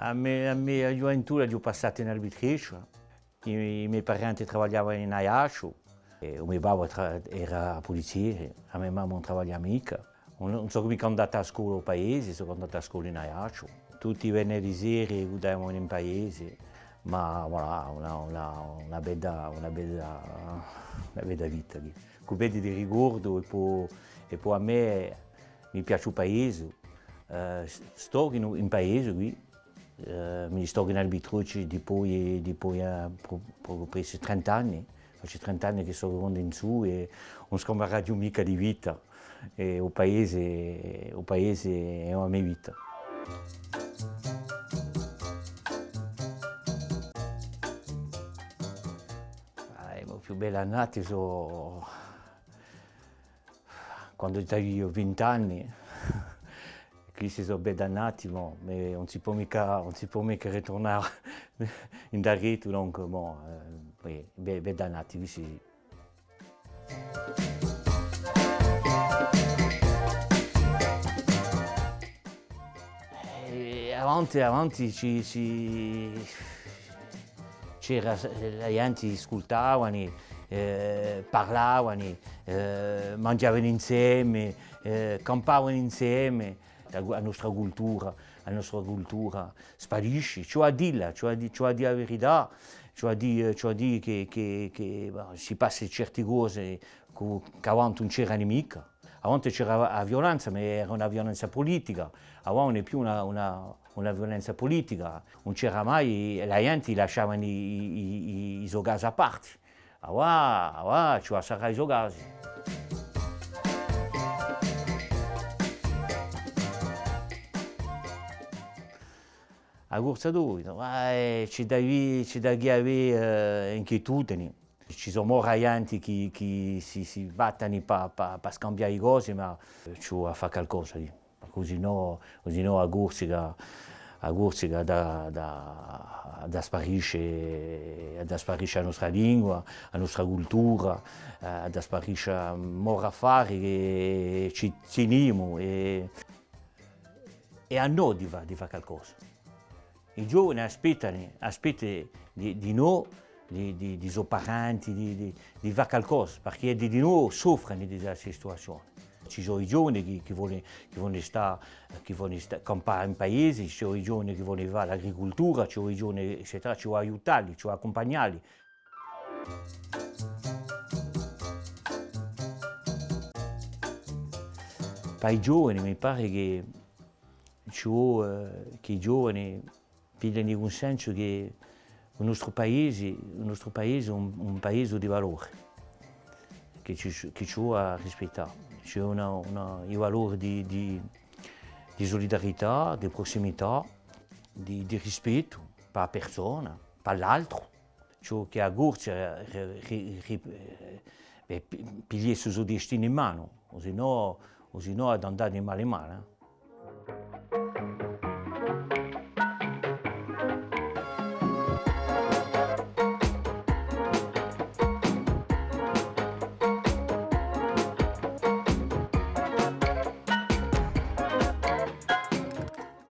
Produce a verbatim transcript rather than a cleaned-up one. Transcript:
A me, a me ghjuventù l'aghju passata in Albitrechju. I, i me parenti travagliavani in Aiacciu, è u me babbu tra-, era puliziere, a me mamma ùn travagliava micca. Ùn, ùn sò micca andatu à a scola à u paese, sò andatu à a scola in Aiacciu. Tutti i venneri sera ghjuvavami in paese, ma voilà, una, una, una bedda, una bedda, una bedda vita quì. Cù beddi di ricordu è po, è po à mè mi piace u paese, eh, s-, stò in, in paese quì, eh, mi stò in Albitrechju dipoi, dipoi, eh, pro-, pocu pressu trenta anni, face trenta anni chì sò vivendu in sù è ùn scamberaghju micca di vita, è u paese, u paese hè a me vita. Ah, i mo più belli annati sò Quandu t'aviu vint'anni, quissi sò beddi annati, ma, ma ùn si pò micca, ùn si pò micca riturnà in daretu, donc, bon, eh, oui, be-, beddi annati, quissi sì. Eh, avanti, avanti ci, ci, c'era, eh, a ghjenti scultavani, eh, parlavani, eh, manghjavani inseme, eh, campavani inseme. A, a nostra cultura, a nostra cultura sparisci. Ci vò à dilla, ci vò à dì, ci vò à dì a verità, ci vò à dì, eh, ci vò à dì chì, chì, chì, bah, si passa certi cosi chì, chì avanti ùn c'erani micca. Avanti c'era a violenza, ma era una violenza pulitica. Avà ùn hè più una, una, una violenza pulitica. Ùn c'era mai, a ghjenti lasciavani i, i, i, i so casi à parti. Avà, avà, ci vò à sarrà i so casi. A corsa d'oghje, eh, ci devi, ci devi avè, eh, inquietudini. Ci sò mora ghjenti chì, chì si, si battani pà, pà, pà scambià i cosi, ma, eh, ci vò à fà calcosa, eh. Perchè sinnò, sinnò a Corsica, a Corsica hà da, da, hà da sparisce, hà da sparisce a nostra lingua, a nostra cultura, eh, hà da sparisce mora affari chì ci tinimu è, è à noi di fà, di fà calcosa. I giovani aspettani, aspettani di, di noi, di, di, di so parenti, di, di, di fà calcosa, perchè di, di noi soffrani di sta situazione. Ci sò i giovani chì, chì voli, chì voli stà, chì voli stà, campà in paese, ci sò i giovani chì voli fà l'agricultura, ci sò i giovani, eccetera, ci vò à aiutalli, ci vò à accumpagnalli. Pà i giovani mi pare chì ci vò, eh, chì i giovani pigliani cunsensu chì u nostru paesi, u nostru paesi hè un, un paesi di valori, chì ci, chì ci vò à rispettà. Ci hè una, una, i valori di, di, di sulidarità, di prussimità, di, di rispettu pà a persona, pà l'altru. Ciò chì a Corsica, eh, ri-, ri-, eh, bè, pi-, pigliessi u so destinu in manu, o sinnò, o sinnò hà d'andà di mali in mali, eh.